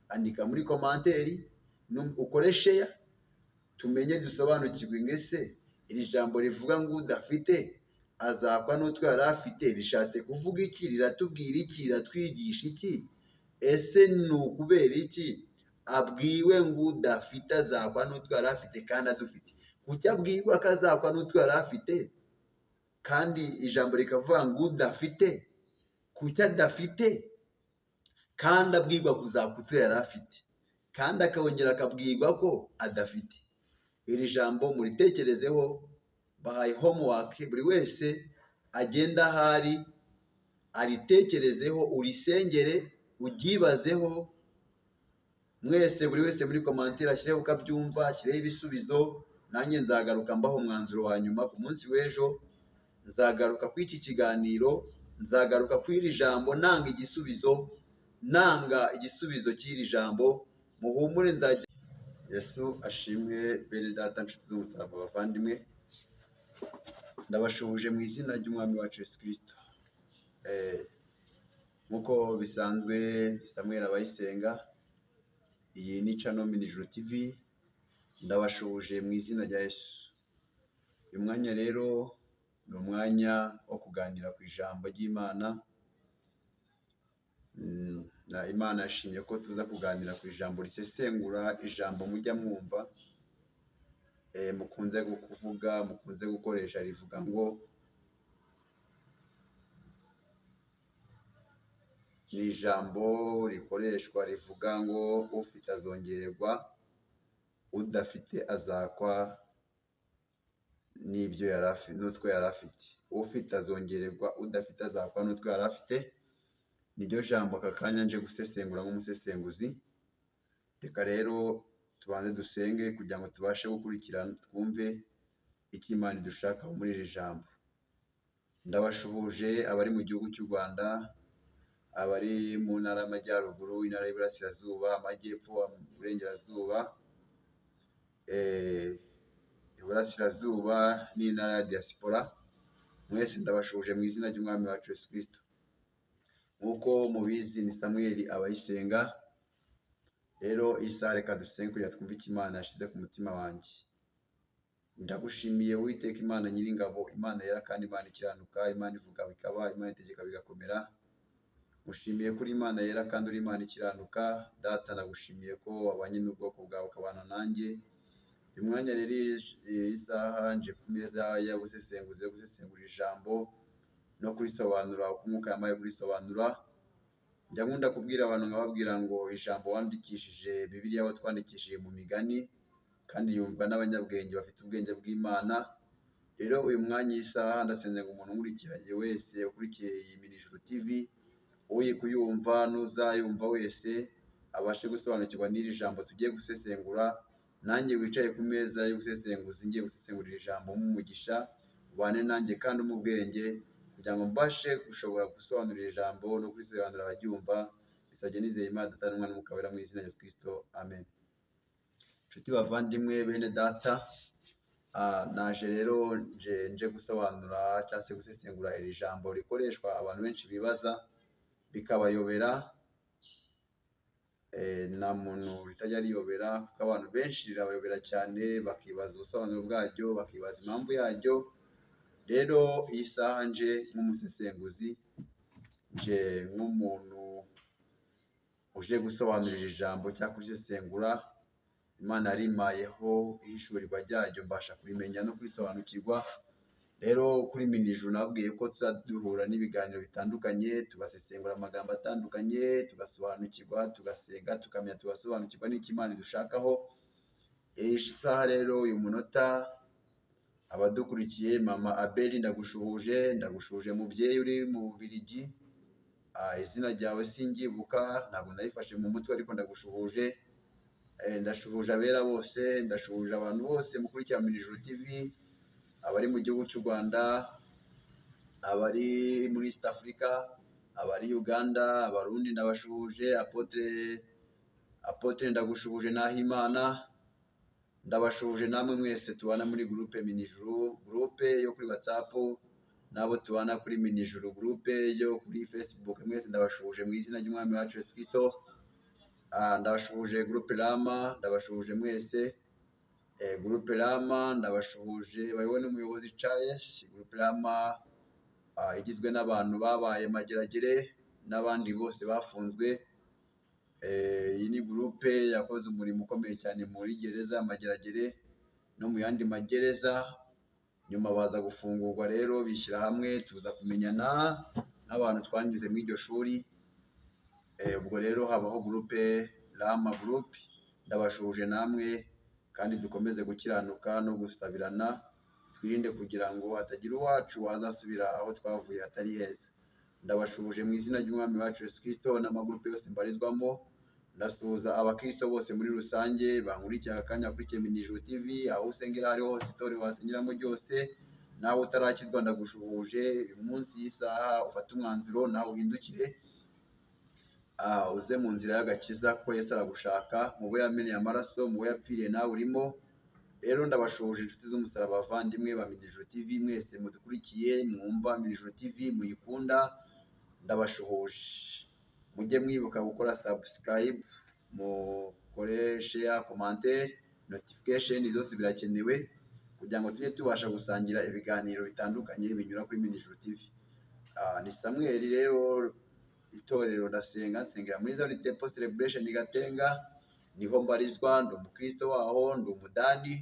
Andika muri commentaire, ukore share, tumenye dusobanukirwe ngese iri jambo rivuga ngo udafite azakwa n'utwo yari afite rishatse kuvuga iki, riratubwira iki, riratwigisha iki? Ese ni ukubera iki abwiwe ngo udafite azakwa n'utwo yari afite kandi adufite? Kuki abwirwa ko azakwa n'utwo yari afite kandi ijambo rikavuga ngo udafite? Kuki adafite kandi abwirwa kuzakwa utwo yari afite, kandi akongera akabwirwa ko adafite? Iri jambo muritekerezeho, bahaye homework, buri wese agenda ahari aritekerezeho, urisengere, uryibazeho. Mwese buri wese muri commentaire ashyireho uko abyumva, ashyireho ibisubizo. Nanjye nzagaruka mbaho umwanzuro wa nyuma ku munsi w'ejo. Nzagaruka kuri iki kiganiro, nzagaruka kuri iri jambo, nanga igisubizo, nanga igisubizo cy'iri jambo. Muhumure, nzajya. Yesu ashimwe. Bene data, nshuti z'umusaraba, bavandimwe, ndabashuhuje mu izina ry'Umwami wacu Yesu Kristo. Nk'uko bisanzwe, Samuel Abayisenga, iyi ni channel Minijuru TV, ndabashuhuje mu izina rya Yesu. Uyu mwanya rero ni umwanya wo kuganira ku ijambo ry'Imana. Na Imana yashimye ko tuza kuganira ku ijambo risesengura ijambo mujya mwumva, mukunze kuvuga, mukunze gukoresha, rivuga ngo ni ijambo rikoreshwa rivuga ngo ufite azongererwa, udafite azakwa n'ibyo yari afite, n'utwo yari afite. Ufite azongererwa, udafite azakwa n'utwo yari afite. Niryo jambo aka kanya nje gusesengura nk'umusesenguzi. Reka rero tubanze dusenge kugira ngo tubashe gukurikirana, twumve icyo Imana idushaka muri iri jambo. Ndabashuhuje abari mu gihugu cy'u Rwanda, abari mu ntara y'Amajyaruguru, intara y'Iburasirazuba, Amajyepfo, Iburengerazuba, Iburasirazuba n'intara ya Diaspora. Mwese ndabashuhuje mu izina ry'Umwami wacu Yesu Kristo. Nk'uko mubizi ni Samuel Abayisenga. Rero isaha reka dusenge kugira twumve icyo Imana yashyize ku mutima wanjye. Ndagushimiye Uwiteka Imana Nyiringabo, Imana yera kandi Imana ikiranuka, Imana ivuga bikaba, Imana itegeka bigakomera. Mushimiye kuri Imana yera kandi uri Imana ikiranuka. Data, ndagushimiye ko wabanye n'ubwoko bwawe ukabana nanjye. Uyu mwanya rero isaha nje ku meza y'ubusesenguzi yo gusesengura ijambo no kurisobanura uko Umwuka yamaye kurisobanura. Njya nkunda kubwira abantu nkababwira ngo ijambo wandikishije Bibiliya watwandikishije mu migani, kandi yumvwa n'abanyabwenge bafite ubwenge bw'Imana. Rero uyu mwanya isaha ndasenze ngo umuntu unkurikiranye wese ukurikiye iyi Minijuru TV, uyi kuyumva n'uzayumva wese abashe gusobanukirwa n'iri jambo tugiye gusesengura. Nanjye wicaye ku meza y'ubusesenguzi ngiye gusesengura iri jambo nk'umugisha, ubane nanjye kandi umubwenge kugira ngo mbashe gushobora gusobanura iri jambo no kurisobanurira abaryumva. Bisabye nizeye Imana Data n'Umwana n'Umwuka Wera mu izina rya Yesu Kristo, amen. Nshuti bavandimwe, bene data, naje rero nje gusobanura cyangwa se gusesengura iri jambo rikoreshwa abantu benshi bibaza bikabayobera. Nta muntu ritajya riyobera, kuko abantu benshi rirabayobera cyane, bakibaza ubusobanuro bwaryo, bakibaza impamvu yaryo. Rero iyi saha nje nk'umusesenguzi, nje nk'umuntu uje gusobanurira ijambo cyangwa kurisesengura. Imana yarimpayeho ihishurirwa ryaryo, mbasha kurimenya no kurisobanukirwa. Rero kuri Minijuru nababwiye ko tuzaduhura n'ibiganiro bitandukanye, tugasesengura amagambo atandukanye, tugasobanukirwa, tugasenga, tukamenya, tugasobanukirwa n'icyo Imana idushakaho. Iyi saha rero uyu munota abadukurikiye, Mama Abeli ndagushuhuje, ndagushuhuje mubyeyi uri mu Bubiligi. Izina ryawe singyibuka, ntabwo narifashe mu mutwe, ariko ndagushuhuje. Ndashuhuje abera bose, ndashuhuje abantu bose mukurikira Minijuru TV, abari mu gihugu cy'u Rwanda, abari muri East Africa, abari Uganda, Abarundi ndabashuhuje. Apotre ndagushuhuje Nahimana, ndabashuhuje namwe mwese tubana muri groupe Minijuru, groupe yo kuri WhatsApp, nabo tubana kuri Minijuru groupe yo kuri Facebook, mwese ndabashuhuje mu izina ry'Umwami wacu Yesu Kristo. Ndabashuhuje groupe Rama, ndabashuhuje mwese. Groupe Rama ndabashuhuje bayobowe n'umuyobozi Charles. Groupe Rama igizwe n'abantu babaye Mageragere n'abandi bose bafunzwe. Iyi ni groupe yakoze umurimo ukomeye cyane muri gereza ya Mageragere no mu yandi magereza, nyuma baza gufungurwa rero bishyira hamwe, tuza kumenyana n'abantu twanyuze muri iryo shuri. Ubwo rero habaho groupe Rama groupe, ndabashuhuje namwe kandi dukomeze gukiranuka no gusabirana, twirinde kugira ngo hatagira uwacu wazasubira aho twavuye hatari heza. Ndabashuhuje mu izina ry'Umwami wacu Yesu Kristo n'amagurupe yose mbarizwamo. Ndasuhuza abakristo bose muri rusange bankurikiye aka kanya, bakurikiye Minijuru TV, aho usengera aho ariho hose, itorero wasengeramo ryose, nawe utarakizwa ndagushuhuje. Uyu munsi y'isaha ufate umwanzuro nawe uhindukire, uze mu nzira y'agakiza kuko Yesu aragushaka. Mu bo yameneye amaraso, mu bo yapfiriye nawe urimo. Rero ndabashuhuje inshuti z'umusaraba, bavandimwe ba Minijuru TV, mwese mudukurikiye, mwumva Minijuru TV, muyikunda, ndabashuhuje. Mujye mwibuka gukora subscribe, mukore share, commentaire, notification, zose birakenewe kugira ngo tujye tubasha gusangira ibiganiro bitandukanye binyura kuri Minijuru TV. Ni Samuel rero, itorero ndasenga, nsengera muri Zion Temple Celebration Gatenga, niho mbarizwa, ndi umukristo waho, ndi umudani,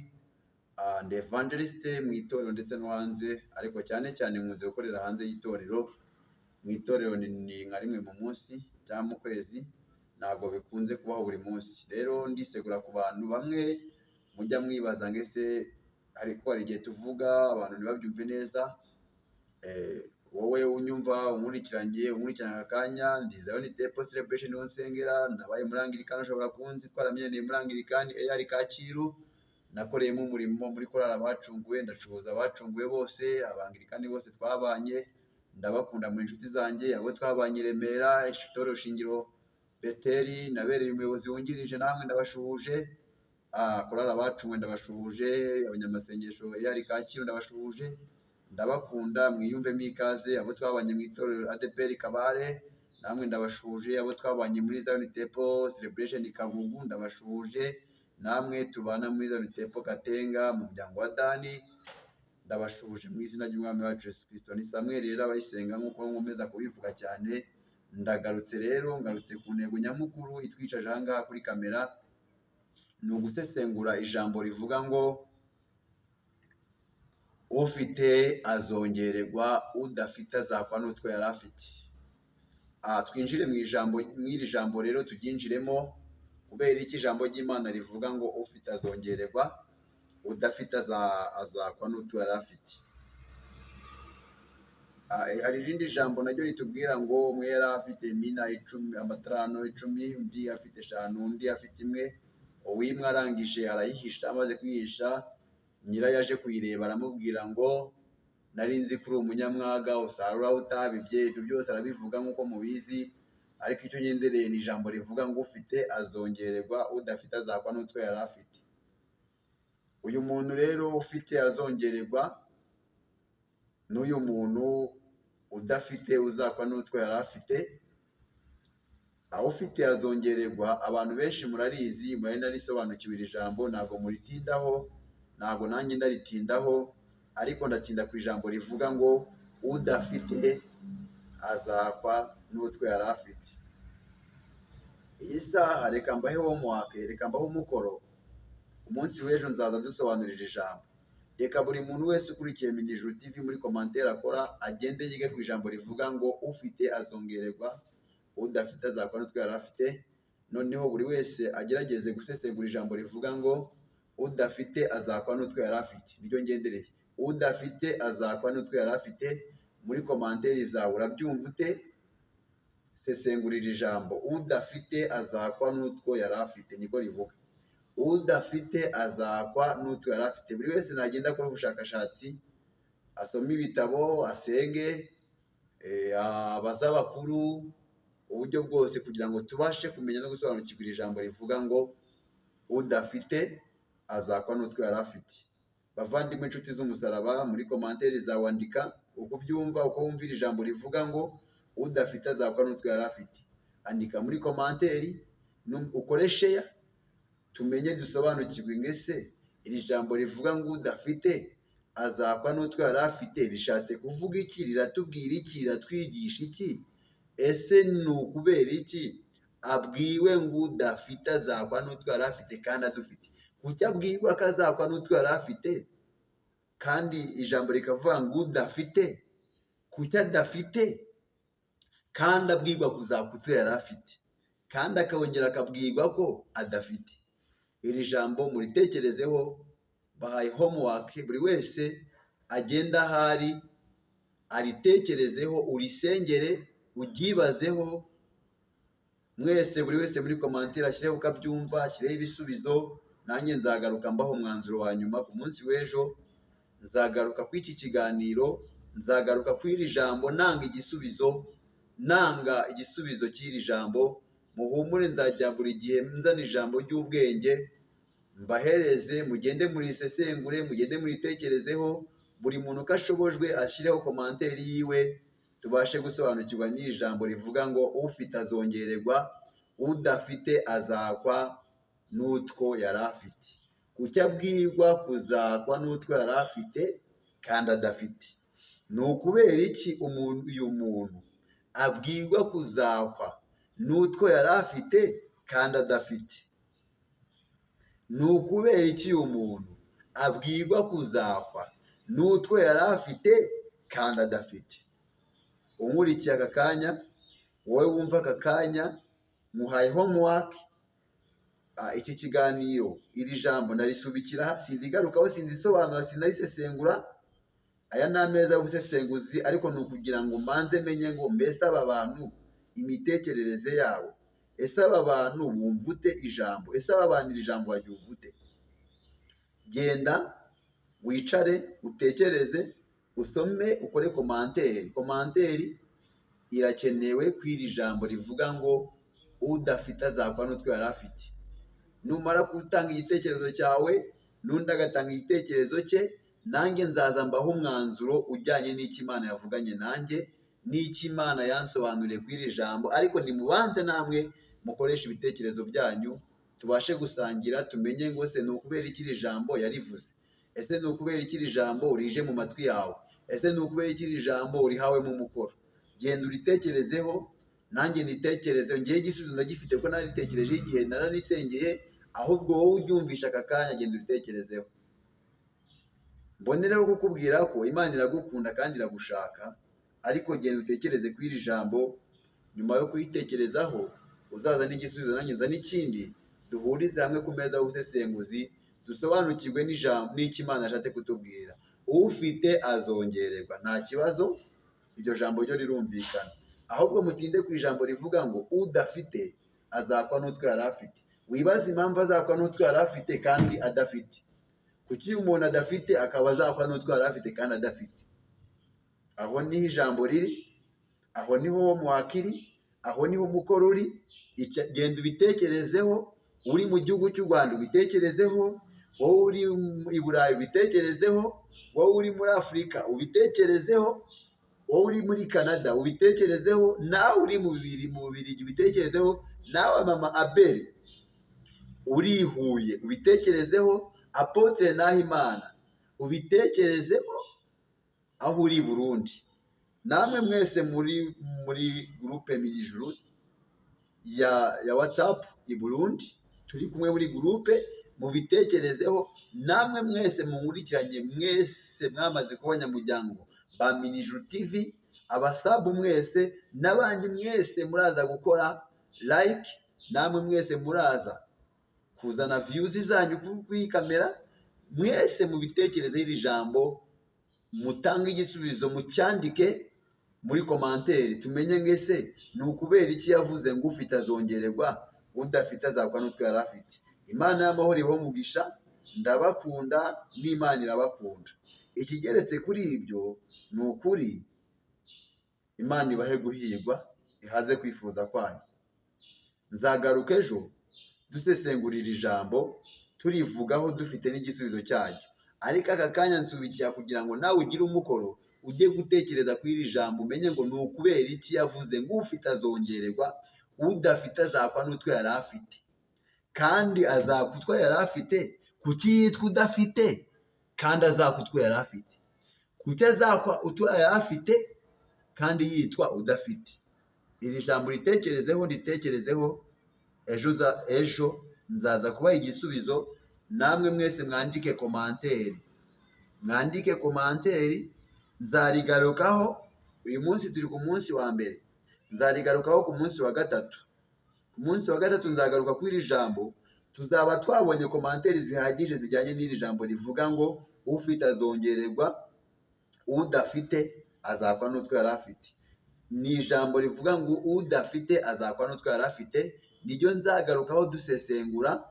ndi evangeliste mu itorero ndetse no hanze, ariko cyane cyane nkunze gukorera hanze y'itorero. Mu itorero ni nka rimwe mu munsi cyangwa mu kwezi, ntabwo bikunze kubaho buri munsi. Rero ndisegura ku bantu bamwe mujya mwibaza ngo ese ariko hari igihe tuvuga abantu ntibabyumve neza. Wowe unyumva unkurikiranye aka kanya, ndi Zion Temple Celebration niho nsengera, nabaye muri Anglikani, ushobora kunzi twaramenyaniye muri Anglikani AR Kacyiru, nakoreyemo umurimo muri korali abacunguwe, ndacuruza abacunguwe bose, Abangilikani bose twabanye, ndabakunda mu inshuti zanjye, abo twabanye i Remera, itorero shingiro Beteli, nabereye umuyobozi wungirije, namwe ndabashuhuje. Korali abacunguwe ndabashuhuje, abanyamasengesho AR Kacyiru ndabashuhuje, ndabakunda, mwiyumvemo ikaze. Abo twabanye mu itorero ADEPR Kabare namwe ndabashuhuje, abo twabanye muri Zion Temple Celebration Kagugu ndabashuhuje, namwe tubana muri Zion Temple Gatenga mu muryango wa Dani ndabashuhuje mu izina ry'Umwami wacu Yesu Kristo. Ni Samuel rero abayisenga nk'uko nkomeza kubivuga cyane. Ndagarutse rero, ngarutse ku ntego nyamukuru itwicaje aha ngaha kuri kamera, ni ugusesengura ijambo rivuga ngo ufite azongererwa, udafite azakwa n'utwo yari afite. Twinjire mu ijambo, mw'iri jambo rero turyinjiremo. Kubera iki ijambo ry'Imana rivuga ngo ufite azongererwa, udafite azakwa n'utwo yari afite? Hari irindi jambo naryo ritubwira ngo umwe yari afite mina 10, amatarano 10, undi afite 5, undi afite 1. Uwimwe arangije arayihisha, amaze kuyihisha nyirayo aje kuyireba aramubwira ngo nari nzi ko uri umunyamwaga, usarura utabibye. Ibyo byose arabivuga nk'uko mubizi, ariko icyo ngendereye ni ijambo rivuga ngo ufite azongererwa, udafite azakwa n'utwo yari afite. Uyu muntu rero ufite azongererwa n'uyu muntu udafite uzakwa n'utwo yari afite. Aho ufite azongererwa, abantu benshi murarizi, murari narisobanukiwe iri jambo, ntabwo muritindaho, ntabwo nanjye ndaritindaho, ariko ndatinda ku ijambo rivuga ngo udafite azakwa n'utwo yari afite. Iyi saha reka mbahe homework, reka mbahe umukoro. Umunsi w'ejo nzaza dusobanurira ijambo. Reka buri muntu wese ukurikiye Minijuru TV muri commentaire akora agende yige ku ijambo rivuga ngo ufite azongererwa, udafite azakwa n'utwo yari afite. Noneho buri wese agerageze gusesengura ijambo rivuga ngo udafite azakwa n'utwo yari afite. Niryo ngendereye, udafite azakwa n'utwo yari afite. Muri commentaire zawe urabyumva ute? Sesengurira ijambo udafite azakwa n'utwo yari afite, niko rivuga. Udafite azakwa n'utwo yari afite. Buri wese nagenda akora ubushakashatsi, asome ibitabo, asenge, abaze abakuru, uburyo bwose kugira ngo tubashe kumenya no gusobanukirwa iri jambo rivuga ngo udafite azakwa n'utwo yari afite. Bavandimwe, inshuti z'umusaraba, muri commentaire zawe andika uko ubyumva, uko wumvira ijambo rivuga ngo udafite azakwa n'utwo yari afite. Andika muri commentaire, Ukore share tumenye dusobanukirwe ngese iri jambo rivuga ngo udafite azakwa n'utwo yari afite rishatse kuvuga iki, riratubwira iki, riratwigisha iki? Ese ni ukubera iki abwiwe ngo udafite azakwa n'utwo yari afite kandi adufite? Kuki abwirwa ko azakwa n'utwo yari afite kandi ijambo rikavuga ngo udafite? Kuki adafite kandi abwirwa kuzakwa utwo yari afite, kandi akongera akabwirwa ko adafite? Iri jambo muritekerezeho, bahaye homework, buri wese agenda ahari aritekerezeho, urisengere, uryibazeho. Mwese buri wese muri commentaire ashyireho uko abyumva, ashyireho ibisubizo. Nanjye nzagaruka mbaho umwanzuro wa nyuma ku munsi w'ejo. Nzagaruka kuri iki kiganiro, nzagaruka kuri iri jambo nanga igisubizo, nanga igisubizo cy'iri jambo. Muhumure, nzajya buri gihe nzana ijambo ry'ubwenge mbahereze, mugende murisesengure, mugende muritekerezeho. Buri muntu uko ashobojwe ashyireho commentaire yiwe, tubashe gusobanukirwa n'iri jambo rivuga ngo ufite azongererwa, udafite azakwa n'utwo yari afite. Kuki abwirwa kuzakwa n'utwo yari afite kandi adafite? Ni ukubera iki uyu muntu abwirwa kuzakwa n'utwo yari afite kandi adafite? Ni ukubera iki uyu muntu abwirwa kuzakwa n'utwo yari afite kandi adafite? Unkurikiye aka kanya, wowe wumva aka kanya, muhaye homework. Iki kiganiro, iri jambo ndarisubikira, sindigarukaho, sindisobanura, sinarisesengura. Aya ni ameza y'ubusesenguzi, ariko ni ukugira ngo mbanze menye ngo mbese aba bantu imitekerereze yabo, ese aba bantu bumva ute ijambo, ese aba bantu iri jambo baryumva ute? Genda wicare utekereze, usome, ukore commentaire. Commentaire irakenewe ku iri jambo rivuga ngo udafite azakwa n'utwo yari afite. Numara gutanga igitekerezo cyawe, n'undi agatanga igitekerezo cye, nanjye nzaza mbaho umwanzuro ujyanye n'icyo Imana yavuganye nanjye, n'icyo Imana yansobanuriye kuri iri jambo. Ariko nimubanze namwe mukoreshe ibitekerezo byanyu, tubashe gusangira, tumenye ngo se ni ukubera iki iri jambo yarivuze, ese ni ukubera iki iri jambo rije mu matwi yawe, ese ni ukubera iki iri jambo urihawemo umukoro. Genda uritekerezeho, nanjye nitekerezeho. Ngewe igisubizo ndagifite ko naritekereje igihe naranisengeye, ahubwo wowe uryumvisha aka kanya, genda uritekerezeho. Mbonereho kukubwira ko Imana iragukunda kandi iragushaka, ariko genda utekereze kuri iri jambo. Nyuma yo kuritekerezaho uzaza n'igisubizo, nanjye nza n'ikindi, duhurize hamwe ku meza y'ubusesenguzi, dusobanukirwe n'ijambo n'icyo Imana yashatse kutubwira. Ufite azongererwa, nta kibazo, iryo jambo ryo rirumvikana. Ahubwo mutinde ku ijambo rivuga ngo udafite azakwa n'utwo yari afite. Wibaze impamvu azakwa n'utwo yari afite kandi adafite. Kuki umuntu adafite akaba azakwa n'utwo yari afite kandi adafite? Aho niho ijambo riri, aho niho homework iri, aho niho umukoro uri. Genda ubitekerezeho. Uri mu gihugu cy'u Rwanda ubitekerezeho, wowe uri i Burayi ubitekerezeho, wowe uri muri Afurika ubitekerezeho, wowe uri muri Canada ubitekerezeho, nawe uri mu Bubiligi ubitekerezeho, nawe mama Abel uri i Huye ubitekerezeho, Apotre Nahimana ubitekerezeho, aho uri i Burundi. Namwe mwese muri groupe Minijuru ya WhatsApp i Burundi, turi kumwe muri groupe, mubitekerezeho. Namwe mwese munkurikiranye, mwese mwamaze kuba abanyamuryango ba Minijuru TV, abasabu mwese n'abandi mwese muraza gukora like, namwe mwese muraza kuzana views zanyu kuri kamera. Mwese mubitekerezeho iri jambo, mutange igisubizo, mucyandike muri commentaire, tumenye ngese ni ukubera iki yavuze ngo ufite azongererwa, udafite azakwa n'utwo yari afite. Imana y'amahoro ibahe umugisha, ndabakunda n'Imana irabakunda. Ikigeretse kuri ibyo ni ukuri, Imana ibahe guhirwa, ihaze kwifuza kwanyu. Nzagaruka ejo dusesengurira ijambo, turivugaho dufite n'igisubizo cyaryo. Ariko aka kanya nsubikiye kugira ngo nawe ugire umukoro, ujye gutekereza kuri iri jambo, umenye ngo ni ukubera iki yavuze ngo ufite azongererwa, Udafite azakwa n'utwo yari afite, kandi azakwa utwo yari afite. Kuki yitwa udafite kandi azakwa utwo yari afite? Kuki azakwa utwo yari afite kandi yitwa udafite? Iri jambo ritekerezeho, ritekerezeho. Ejo nzaza kubaha igisubizo. Namwe mwese mwandike commentaire, mwandike commentaire, nzarigarukaho. Uyu munsi turi ku munsi wa mbere, nzarigarukaho ku munsi wa gatatu. Ku munsi wa gatatu nzagaruka kuri iri jambo, tuzaba twabonye commentaire zihagije zijyanye n'iri jambo rivuga ngo ufite azongererwa, udafite azakwa n'utwo yari afite. Ni ijambo rivuga ngo udafite azakwa n'utwo yari afite, niryo nzagarukaho dusesengura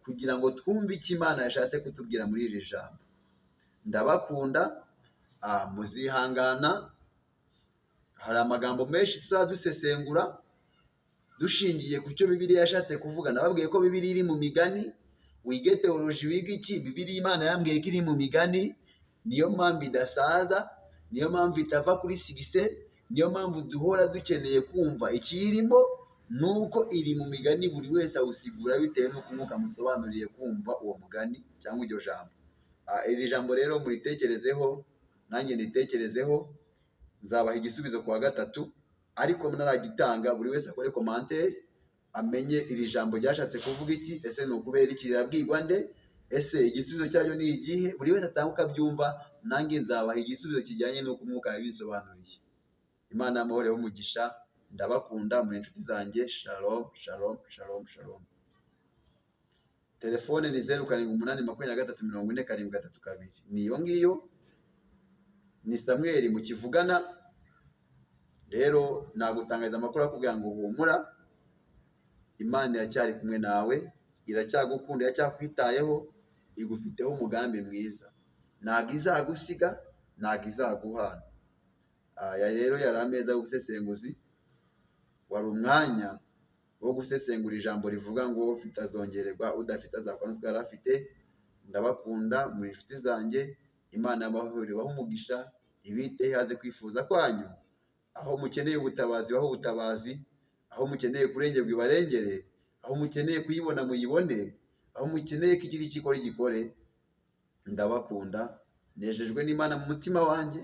kugira ngo twumve icyo Imana yashatse kutubwira muri iri jambo. Ndabakunda, muzihangana. Hari amagambo menshi tuzadusesengura dushingiye ku cyo Bibiliya yashatse kuvuga. Nababwiye ko Bibiliya iri mu migani. Wige teoloji, wige iki, Bibiliya Imana yambwiye ko iri mu migani. Niyo mpamvu idasaza, niyo mpamvu itava kuri sigise, niyo mpamvu duhora dukeneye kumva ikiyirimo, nuko iri mu migani. Buri wese awusigura bitewe n'uko umwuka amusobanuriye kumva uwo mugani cyangwa iryo jambo. Iri jambo rero muritekerezeho, nanjye nitekerezeho. Nzabaha igisubizo ku wa gatatu, ariko ntaragitanga buri wese akore commentaire, amenye iri jambo ryashatse kuvuga iki. Ese ni ukubera iki? Rirabwirwa nde? Ese igisubizo cyaryo ni igihe? Buri wese atanga uko abyumva, nanjye nzabaha igisubizo kijyanye n'uko umwuka yabisobanuriye. Imana y'amahoro y'umugisha. Ndabakunda, muri inshuti zanjye. Shalom, shalom, shalom, shalom. Telefone ni 0 7 8 23 40 7 3 2. Niyo ngiyo, ni Samuel mukivugana. Rero nagutangariza amakuru akubwira ngo humura, Imana iracyari kumwe nawe, iracyagukunda, iracyakwitayeho, igufiteho umugambi mwiza. Ntabwo izagusiga, ntabwo izaguhana. Aya rero yari ameza y'ubusesenguzi, wari umwanya wo gusesengura ijambo rivuga ngo ufite azongererwa, udafite azakwa n'utwo yari afite. Ndabakunda, muri inshuti zanjye. Imana y'amahoro ibahe umugisha, ibiteho ihaze kwifuza kwanyu. Aho mukeneye ubutabazi baho ubutabazi, aho mukeneye kurengerwa ibarengere, aho mukeneye kuyibona muyibone, aho mukeneye ko igira icyo ikora igikore. Ndabakunda, nejejwe n'Imana mu mutima wanjye.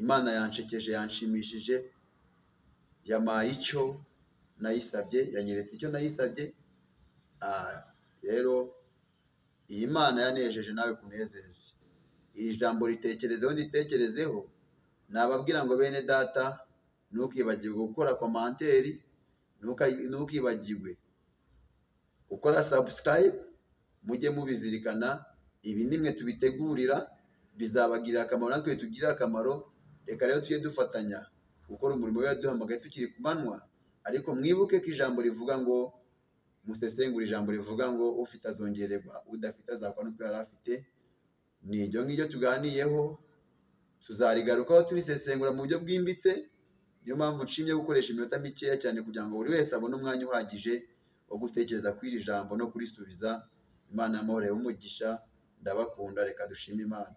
Imana yanshekeje, yanshimishije, yamaye icyo nayisabye, yanyeretse icyo nayisabye. Rero iyi Mana yanejeje nawe kunezeza. Iri jambo ritekerezeho, nitekerezeho. Nababwira ngo bene data, ntukibagirwe gukora commentaire, ntukibagirwe gukora subscribe. Mujye mubizirikana, ibi nimwe tubitegurira bizabagirira akamaro, natwe tugirire akamaro. Reka rero tujye dufatanya gukora umurimo yaduhamagaye tukiri ku manywa. Ariko mwibuke ko ijambo rivuga ngo musesengure, ijambo rivuga ngo ufite azongererwa, udafite azakwa n'utwo yari afite. Ni iryo ngiryo tuganiyeho, tuzarigarukaho turisesengura mu buryo bwimbitse. Niyo mpamvu nshimye gukoresha iminota mikeya cyane kugira ngo buri wese abone umwanya uhagije wo gutekereza kuri iri jambo no kurisubiza. Imana y'amahoro ibahe umugisha. Ndabakunda, reka dushime Imana.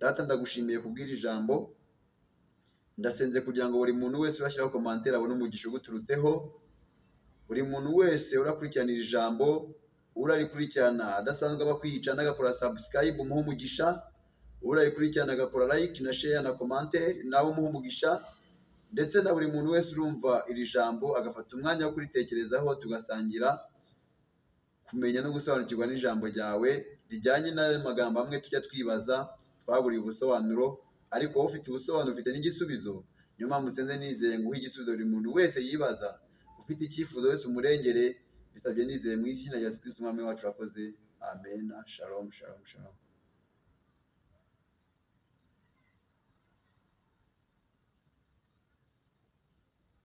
Data, ndagushimiye kubw'iri jambo. Ndasenze kugira ngo buri muntu wese urashyiraho commentaire abone umugisha uguturutseho. Buri muntu wese urakurikirana iri jambo, urarikurikirana adasanzwe aba kwica n'agakora subscribe, umuhe umugisha. Urarikurikirana agakora like na share na commentaire, nawe umuhe umugisha. Ndetse na buri muntu wese urumva iri jambo agafata umwanya wo kuritekerezaho, tugasangira kumenya no gusobanukirwa n'ijambo ryawe rijyanye n'amagambo amwe tujya twibaza twaburiye ubusobanuro, ariko wowe ufite ubusobanuro, ufite n'igisubizo. Niyo mpamvu nsenze nizeye nguhe igisubizo buri muntu wese yibaza. Ufite icyifuzo wese umurengere. Bisabye nizeye mu izina rya Yesu Kristo Umwami wacu. Urakoze. Amen. Shalom, shalom, shalom.